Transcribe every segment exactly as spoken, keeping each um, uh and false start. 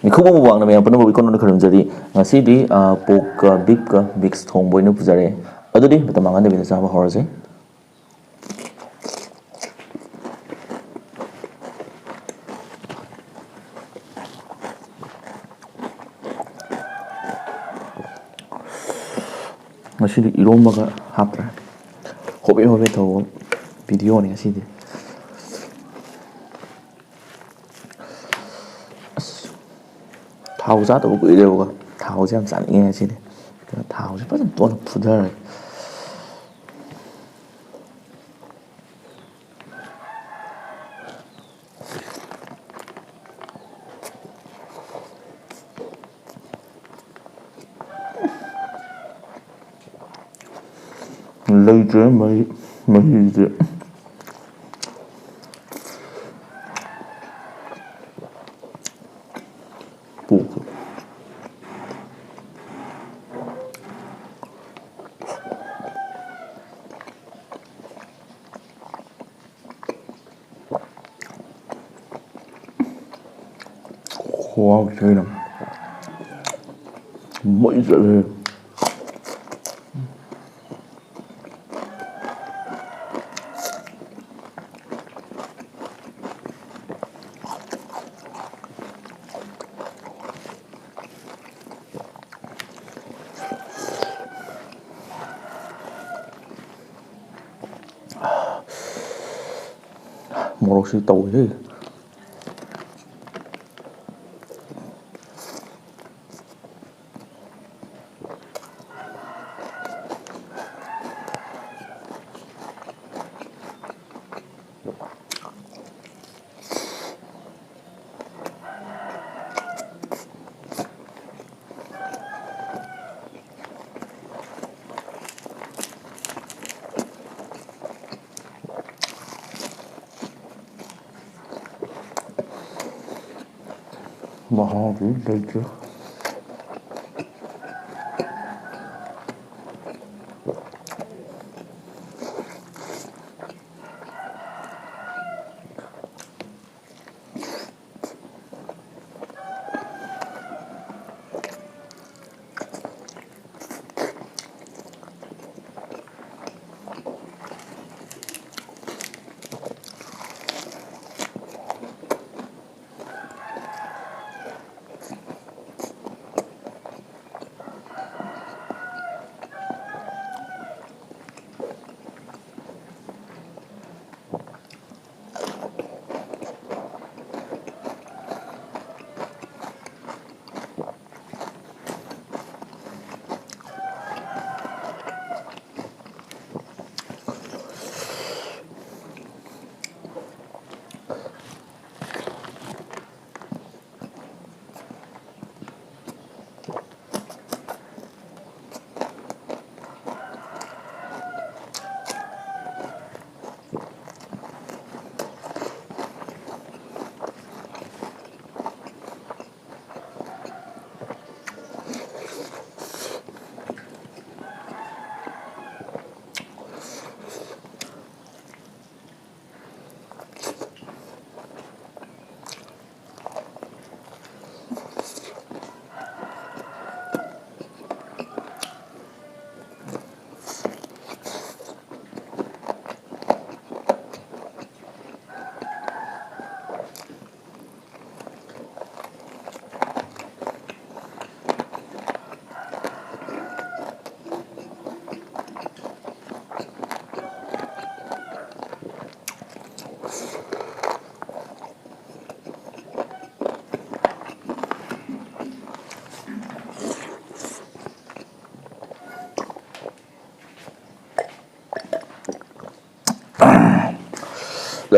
ꯃꯤꯈꯨꯕ ꯃꯨꯛꯕꯥꯡꯅ ꯃꯌꯥꯝ ꯄꯨꯝꯅꯃꯛꯄꯨ ꯏꯀꯣꯟ ꯃꯅꯨꯡꯗ ꯈꯨꯔꯨꯝꯖꯔꯤ꯫ ꯉꯁꯤꯗꯤ, ꯑ, pork-ꯀ beef-ꯀ mix ꯊꯣꯡꯕ ꯑꯣꯏꯅ ꯄꯨꯖꯔꯦ꯫ ꯑꯗꯨꯗꯤ ꯃꯇꯝ ꯃꯥꯡꯍꯟꯗꯕꯤꯗ ꯆꯥꯕ ꯍꯧꯔꯁꯤ꯫ ꯉꯁꯤꯗꯤ ꯏꯔꯣꯝꯕꯒ ꯍꯥꯞꯇ꯭ꯔꯦ꯫ ꯍꯣꯕꯦ ꯍꯣꯕꯦ ꯇꯧꯕ video-ꯅꯤ ꯉꯁꯤꯗꯤ꯫ ꯑꯁ, ꯊꯥꯎ ꯆꯥꯗꯕ ꯀꯨꯏꯔꯦꯕꯀꯣ꯫ ꯊꯥꯎꯁꯦ ꯌꯥꯝ ꯆꯥꯅꯤꯡꯉꯦ ꯉꯁꯤꯗꯤ꯫ ꯑꯗꯨꯅ ꯊꯥꯎꯁꯦ ꯐꯖꯅ ꯇꯣꯠꯂ ꯐꯨꯊꯔꯒꯦ꯫ ꯂꯩꯇ꯭ꯔꯦ ꯃꯍꯤ, ꯃꯍꯤꯁꯦ꯫ ꯄꯣꯛꯄ꯫ ꯈꯨꯍꯥꯎꯁꯤ ꯀꯩꯅꯣ꯫ ꯃꯩ ꯆꯠꯂꯦ꯫ ꯃꯣꯔꯣꯛꯁꯤ ꯇꯧꯏꯍꯦ꯫ ꯃꯍꯥꯎꯗꯤ ꯂꯩꯇꯦ꯫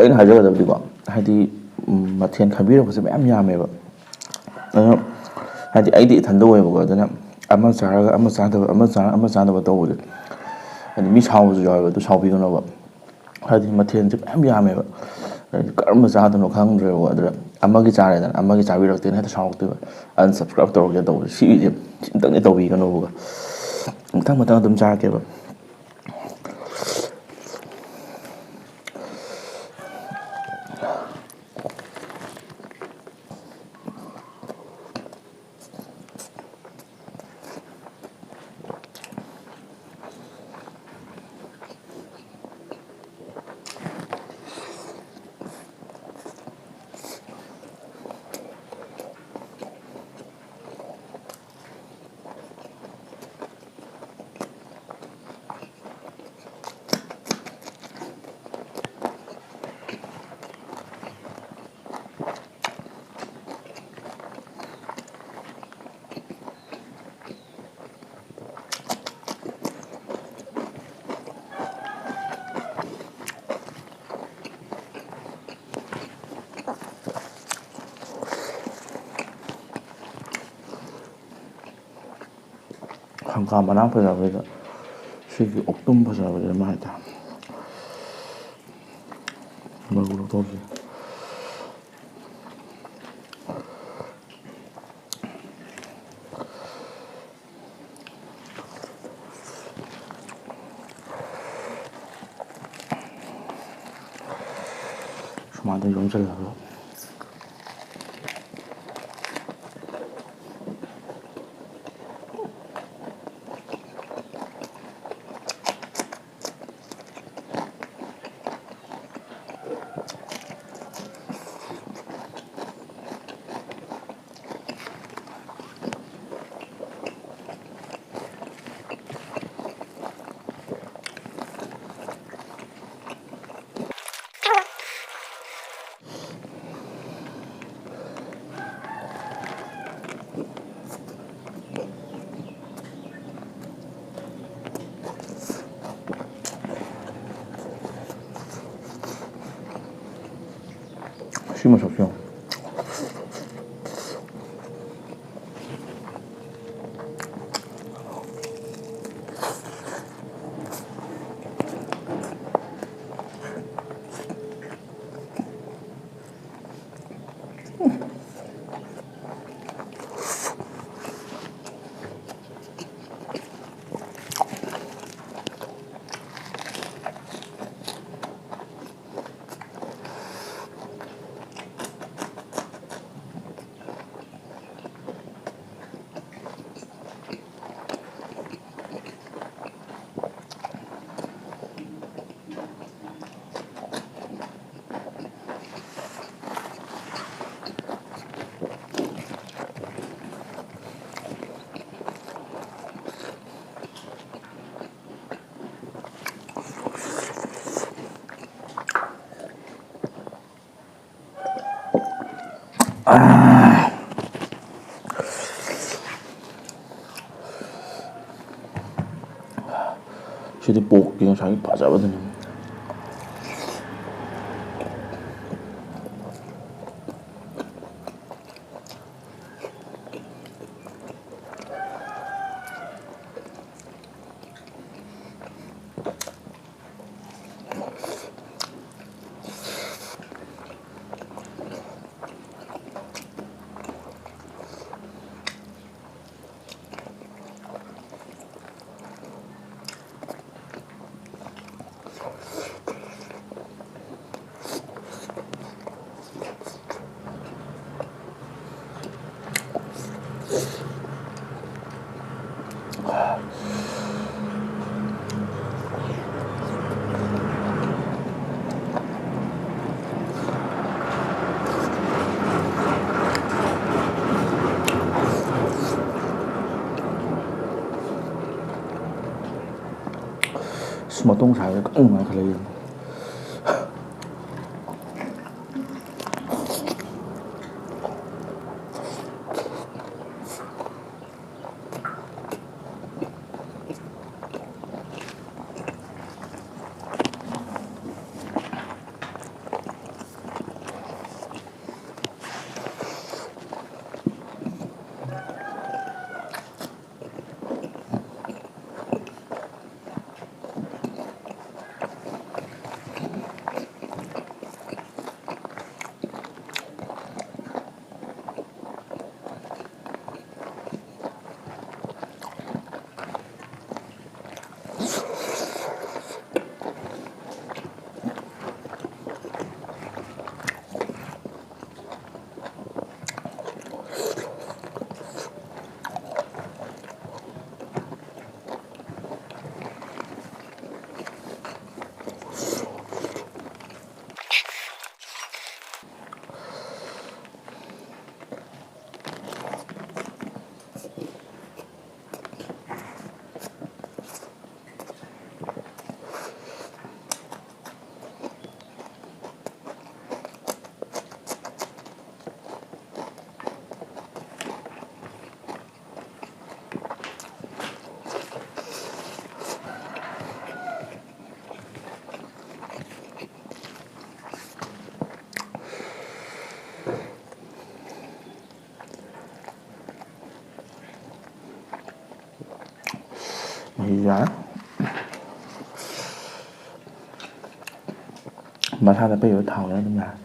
ꯑꯩꯅ ꯍꯥꯏꯖꯒꯗꯕꯗꯤꯀꯣ, ꯍꯥꯏꯗꯤ, ꯎꯝ, ꯃꯊꯦꯜ ꯈꯟꯕꯤꯔꯛꯄꯁꯦ ꯃꯌꯥꯝ ꯌꯥꯝꯃꯦꯕ꯫ ꯑꯗꯨꯅ, ꯍꯥꯏꯗꯤ, ꯑꯩꯗꯤ ꯏꯊꯟꯗ ꯑꯣꯏꯌꯦꯕꯀꯣ, ꯑꯗꯨꯅ ꯑꯃ ꯆꯥꯔꯒ ꯑꯃ ꯆꯥꯗꯕ, ꯑꯃ ꯆꯥꯔꯒ ꯑꯃ ꯆꯥꯗꯕ ꯇꯧꯕꯁꯦ, ꯍꯥꯏꯗꯤ, ꯃꯤ ꯁꯥꯎꯕꯁꯨ ꯌꯥꯎꯋꯦꯕ, ꯑꯗꯨ ꯁꯥꯎꯕꯤꯒꯅꯣꯕ꯫ ꯍꯥꯏꯗꯤ, ꯃꯊꯦꯜꯁꯦ ꯃꯌꯥꯝ ꯌꯥꯝꯃꯦꯕ, ꯍꯥꯏꯗꯤ, ꯀꯔꯝꯕ ꯆꯥꯗꯣꯏꯅꯣ ꯈꯪꯗ꯭ꯔꯦꯕꯀꯣ꯫ ꯑꯗꯨꯗ ꯑꯃꯒꯤ ꯆꯥꯔꯦꯗꯅ, ꯑꯃꯒꯤ ꯆꯥꯕꯤꯔꯛꯇꯦꯅ ꯍꯦꯛꯇ ꯁꯥꯎꯔꯛꯇꯣꯏꯕ꯫ Unsubscribe ꯇꯧꯔꯒꯦ ꯇꯧꯕꯁꯦ, ꯁꯤꯒꯤꯁꯦ ꯑꯝꯇꯪꯗꯤ ꯇꯧꯕꯤꯒꯅꯣꯕꯀꯣ꯫ ꯃꯊꯪ ꯃꯊꯪ ꯑꯗꯨꯝ ꯆꯥꯔꯛꯀꯦꯕ꯫ ꯍꯪꯒꯥꯝ ꯃꯅꯥ ꯐꯖꯕꯁꯤꯗ ꯁꯤꯒꯤ ꯑꯣꯛꯇꯨꯝ ꯐꯖꯕꯁꯦ ꯑꯃ ꯍꯥꯏꯇꯥꯔꯦ꯫ ꯃꯔꯨ ꯂꯧꯊꯣꯛꯀꯦ꯫ ꯁꯨꯃꯥꯏꯅ ꯌꯣꯝꯁꯤꯜꯂꯒ꯫ ꯁꯤ ꯃꯁꯛꯁꯤ ꯌꯦꯡꯉꯨ꯫ ꯁꯤꯗꯤ ꯄꯣꯛꯀꯤ ꯉꯁꯥꯏꯒꯤ ꯐꯖꯕꯗꯨꯅꯤ꯫ ꯑꯁ, ꯃꯇꯣꯡ ꯁꯥꯏꯕ ꯀꯟꯅ ꯅꯨꯡꯉꯥꯏꯈꯠꯂꯛꯏ꯫ ꯌꯥꯔꯦ꯫ ꯃꯁꯥꯗ ꯄꯩꯕ ꯊꯥꯎꯗ ꯑꯗꯨꯝ ꯌꯥꯔꯦ꯫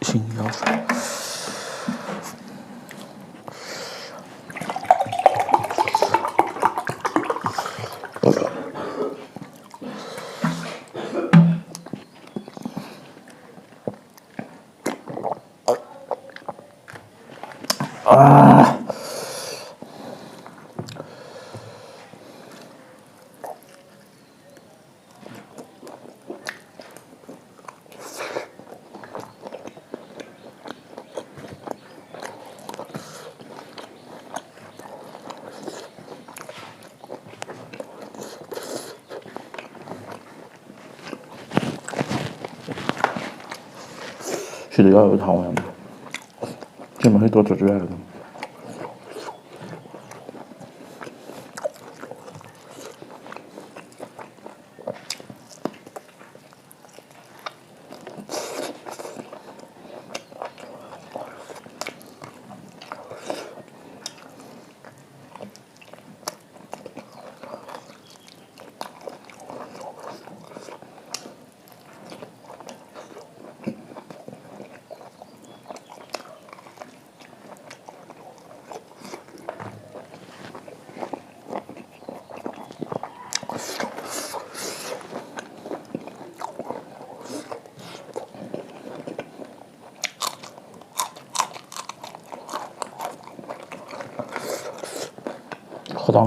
ꯏꯁꯤꯡ ꯌꯥꯎꯗ꯭ꯔꯦ꯫ ꯁꯤꯗ ꯌꯥꯎꯔꯤꯕ ꯊꯥꯎ ꯃꯌꯥꯝꯗꯣ ꯁꯤ ꯃꯍꯤ ꯇꯣꯠꯇ꯭ꯔꯁꯨ ꯌꯥꯔꯦ ꯑꯗꯨꯝ꯫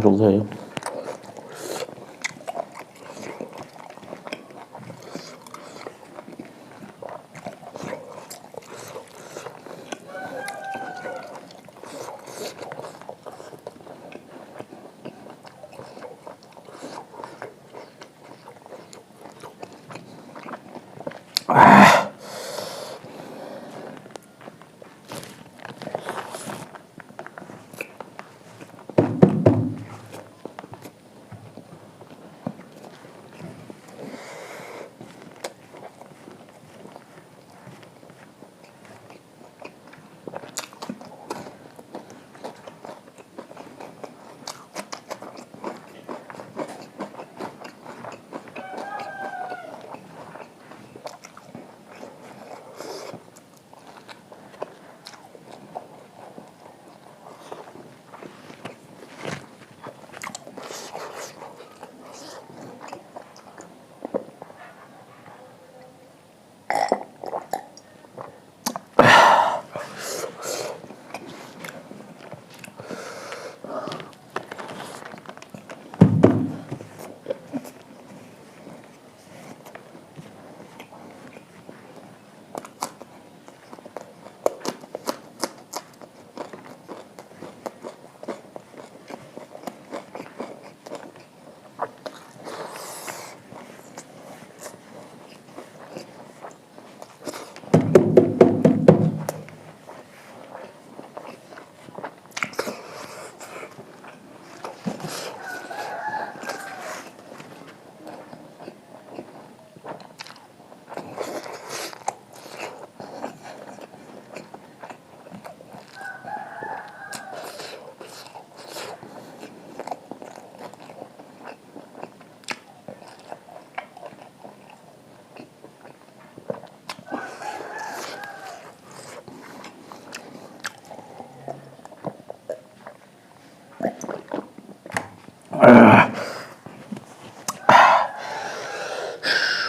ꯆꯣꯛꯊꯩ꯫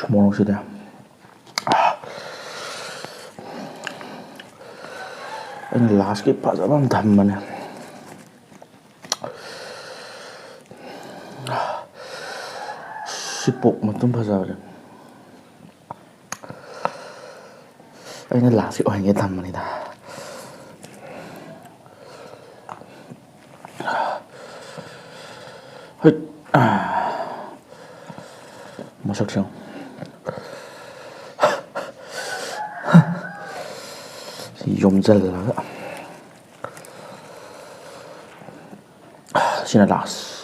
ꯃꯣꯔꯣꯛꯁꯤꯗꯤ ꯑꯩꯅ ꯂꯥꯁꯀꯤ ꯐꯖꯕ ꯑꯃ ꯊꯝꯕꯅꯦ꯫ ꯁꯤ ꯄꯣꯛ ꯃꯇꯨꯝ ꯐꯖꯕꯁꯦ ꯑꯩꯅ ꯂꯥꯁꯀꯤ ꯑꯣꯏꯍꯟꯒꯦ ꯊꯝꯕꯅꯤꯗ꯫ ꯍꯣꯏ꯫ ꯃꯁꯛꯁꯦ ꯌꯦꯡꯉꯨ꯫ ꯌꯣꯝꯁꯤꯜꯂꯒ꯫ ꯁꯤꯅ ꯂꯥꯁ꯫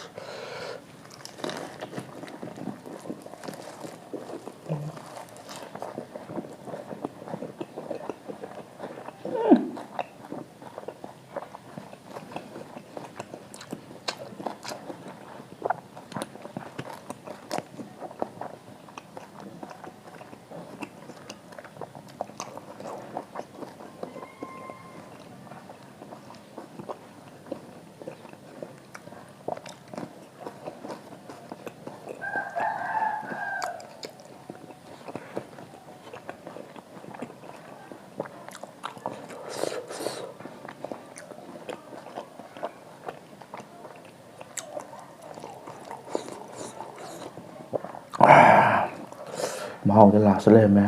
ꯃꯍꯥꯎꯗꯤ ꯂꯥꯁꯇ ꯂꯩꯔꯝꯃꯦ꯫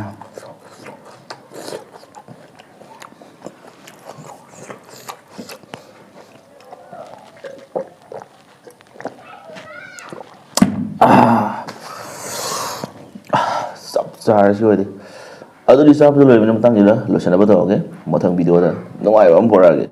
ꯆꯞ ꯆꯥꯔꯦ ꯁꯤ ꯑꯣꯏꯔꯗꯤ꯫ ꯑꯗꯨꯗꯤ ꯆꯥꯕꯁꯨ ꯂꯣꯏꯕꯅ ꯃꯇꯥꯡꯁꯤꯗ ꯂꯣꯏꯁꯤꯟꯅꯕ ꯇꯧꯔꯒꯦ꯫ ꯃꯊꯪ ꯚꯤꯗꯤꯑꯣꯗ ꯅꯨꯡꯉꯥꯏꯕ ꯑꯃ ꯄꯨꯔꯛꯑꯒꯦ꯫